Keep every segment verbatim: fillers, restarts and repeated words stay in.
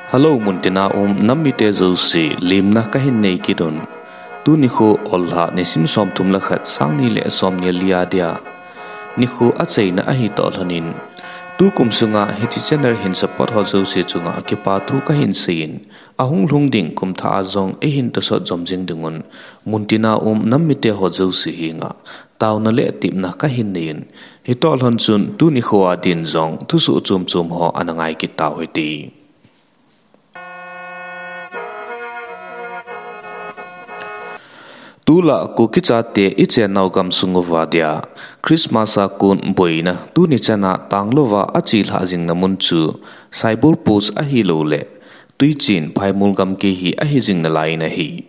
Hello, muntina um nam mite jouse, lemna kahin nei kit un. Tuni nikho Ollhah nisim somthum le khat, sangni le somni le li a dia nikho achaina ahi toh lhonin, tukum sunga hiche channel hin support ho jouse chunga kipa thu kahin seiyin, ahung lhung ding kum thah a jong eihin tosot jom jing dingun, muntina um nam mite ho jouse henga taona le tepna kahin neiyin, hitoh lhon chun tuni nikho a din jong thusoh chom chom ho ana ngai kit tau hite. Tulai Kuki chate ichennau gamsung uva dia Christmas a kon boina tuni chana tanglouva achelhah jingna mun chu Saibol Post ahilouleh Tuichin Phaimol gamkai hi ahi jing nalaiyin ahi.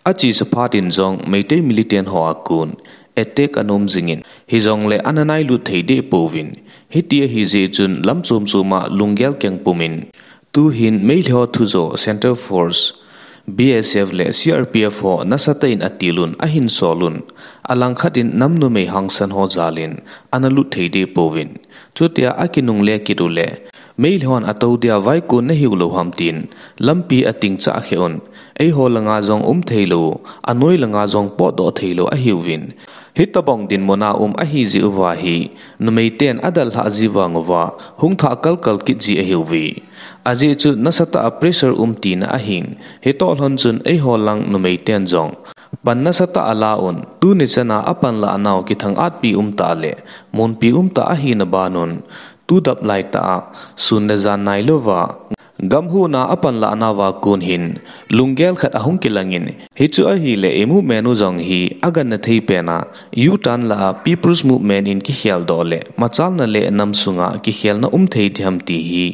Achesa phat in jong Meitei militant ho a kon attack ana um jingin, hijongle ana nailut thei deh pouvin, hiti ahi jeh chun lam chom choma lunggel keng pumin, tuhin Meitei ho thujo Central Force, B S F le C R P F ho nasatah in atilun ahin solun, alangkhat in nam numei hangsan ho jalin ana lut thei deh pouvin, chutia akinungle kit uleh Meitei hon atou dia vaikon nahiu lou ham tin lampi atingchah kheh un, eiho langa jong um theilou, anoi langa jong potdoh theilou ahiuvin, hitobang dinmuna um ahi jeh uva hi numeiten adalhah ji vanguva hung thah kalkal kit ji ahiuve. Ajeh chu nasatah a pressure um tina ahin, hitoh lhon chun eiho lang numeiten jong pan nasatah a la un, tuni chana apanlah nau kithang-atpi umtah le munpi umtah ahina banun, tu dap laitah a sun le jan nailouva gam huhna apanlah nauva kon hin lunggel khat ahung kilangin, hichu ahileh i movement u jong hi agangthei pena U-turn lah a People's Movement in kikheldoh le machalna le nam sunga kikhelna um thei diham ti hi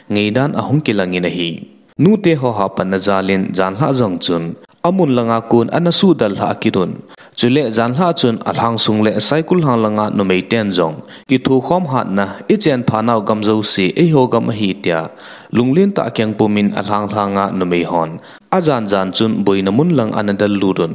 ngaidan ahung kilangin ahi. Nute ho hapanna jalin janlhah jong chun amun langa kon ana suhdalhah kit un, chule janlhah chun alhang sung le Saikul lhang langa numeiten jong kithokhom hatna, ichenpha nau gam jouse eiho gam ahi tia lunglen tah a keng pumin alhang lhanga numei hon ajan jan chun boina mun lang ana dellut un,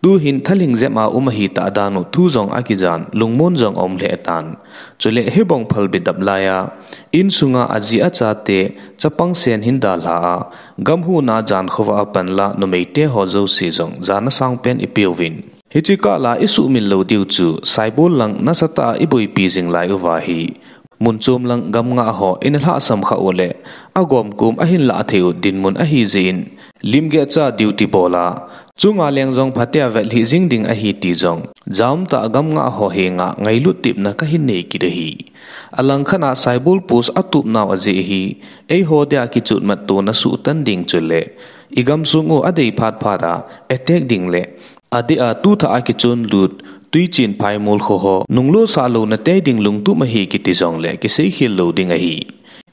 tuhin thalheng jep a um ahitah danu thu jong akijan, lungmon jong aum lheh tan. Chule hibang phalbi dap laiya insunga aji achate chapang sen hin dalha a gam huhna jankhovah a panla numeite ho jouse jong jana sangpen ipeuvin, hiche kah la isuhmil lou diu chu Saibol lang nasatah a iboipi jing lai uva hi mun chom lang gam ngah ho ina lhahsam khah uleh agomkom ahin lah thei u dinmun ahi jeh in, limgehcha duty bola chunga leng jong phatea vetlhih jing ding ahi ti jong jaumtah gam ngah ho henga ngailut tepna kahin nei kit ahi. Alangkhat a Saibol Post atup nau ajeh hi eiho dia kichutmat tona suhtan ding chule igamsung u adei phat phat a attack ding le adeh a tuthah a kichonlut Tuichin Phaimol kho ho nunglosah louna tei ding lungtup ahi kiti jongle kiseikhel lou ding ahi.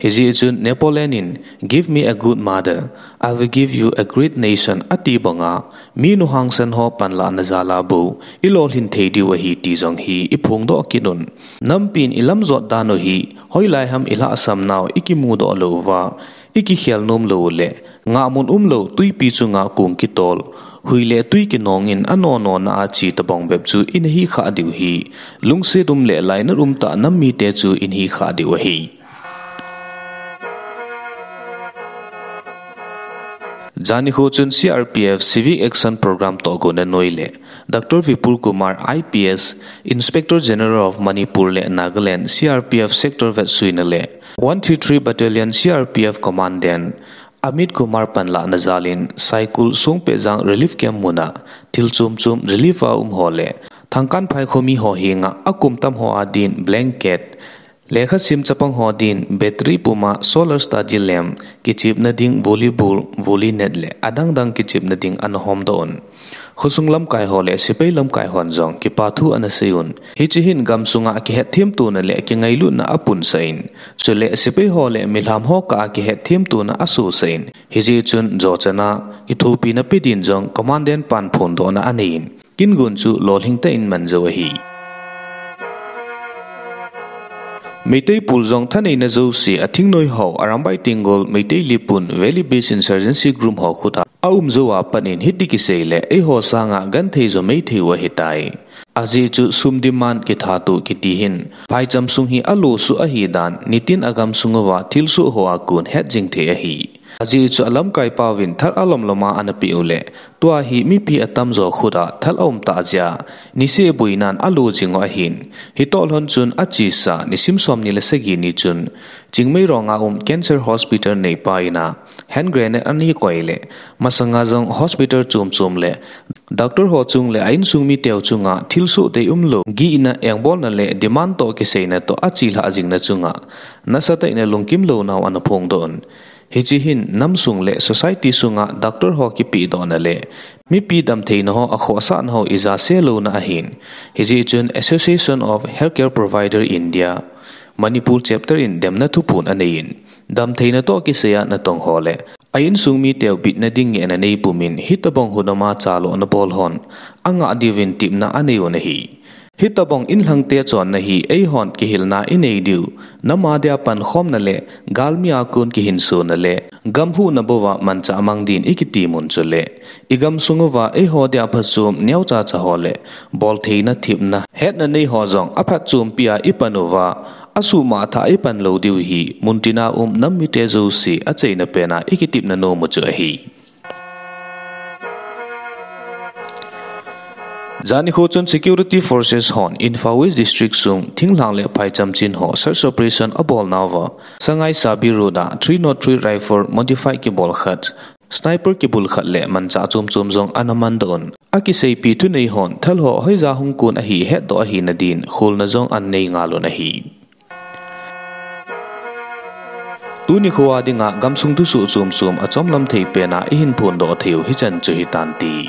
Hijeh chun Napoleon in, "Give me a good mother, I will give you a great nation," ati banga, minu hangsan ho panlahna jal a bou ilolhin thei diu ahi ti jong hi iphongdoh kit un. Nampin ilamjot dan u hi hoilai ham ilhahsam nau ikimudoh lou uva, ikikhel nom lou uleh ngahmun umlou tuipi chunga kong kitol, hui le tui kinong in anonona a che tobang bep chu ina hikhah diu hi lungset um le lainat umtah nam mite chu ina hikhah diu ahi. Jan nikho chun C R P F Civic Action Program tohgonna noi le Doctor Vipul Kumar, I P S, Inspector General of Manipur le Nagaland, C R P F Sector vetsuina le one three three Battalion C R P F Commandant Amit Kumar panlahna jalin Saikul Songpehjang Relief Camp muna thil chom chom relief a um ho le Thangkanphai khomi ho henga akum tam ho adin blanket, lekhasim chapang ho din battery puma solar study lamp, kichepna ding volleyball, volley net le adang dang kichepna ding ana homdoh un. Khosung lamkai ho le sepai lamkai hon jong kipathu ana sei un. Hiche hin gamsunga kihetthemtona le kingailutna apunsah in, chule sepai ho le milham ho kah a kihetthemtona asosah in, hijeh chun jochana kithopina pe din jong Commandant pan phondohna anei in, kingon chu lolhing tah in man jou ahi. Meitei pol jong thaneina jouse, a thingnoi ho, Arambai Tenggol, Meitei Leepun, Valley Based Insurgency Group ho khut a aum jou a pat in hiti kisei le eiho sanga genthei jo maithei u ahitai. Ajeh chu sum demand kithatoh kiti hin phaicham sung hi alosuh ahidan, nitin agamsung uva thilsoh ho a kon hetjing thei ahi. Ajeh chu alamkaipauvin thal alom lom a ana peh u leh, tua hi mipi atamjo khut a thal aum tah jeh a, niseh boinan alo jing u ahin. Hitoh lhon chun achesa nisim somni le sagi ni chun, Chingmeirong a um Cancer Hospital neipa in a hand grenade ana koi leh, masanga jong hospital chom chom le doctor ho chung le a insung miteu chunga thilsoh dei umlou, gihna engbolna le demand toh kiseina toh achelhah jingna chunga nasatah in alungkim lounau ana phongdoh un. Hiche hin namsung le society sunga doctor ho kipehdohna le mipi damtheina ho akhohsahna ho ija selouna ahin. Hijeh chun Association of Healthcare Provider India, Manipur Chapter in demna thuphon aneiyin, damtheina toh kisaiya natong ho le a insung miteu bitna ding ngehna neipumin, hitobang hunama chalona bol hon angah diuvin tepna anei un ahi. Hitobang inlhangte chonna hi eihon kihilna inei diu, nam a dia pankhomna le galmi a kon kihinsona le gam huhna bouva manchah mang din ikitem un chule, igamsung uva eiho dia phachom neocha cha ho le boltheina thepna hetna nei ho jong aphatchompi a ipan uva, asuhmah thah ipan lou diu hi muntina um nam mite jouse achaina pen a ikitepna nom u chu ahi. Jani kho chun Security Forces hon Imphal West District sung thinglhang le phaicham chin ho search operation abolnauva, Sangai Sabi Road a three nought three rifle modified kibol khat, sniper kibul khat le manchah chom chom jong ana mandoh un. Akiseipi thunei hon thal ho hoija hung kon ahi hetdoh ahina din kholna jong anei ngal un ahi. Tuni khoa dinga gamsung thusoh chom chom achomlam thei pen a ihin phondoh thei u hichan chu hitante.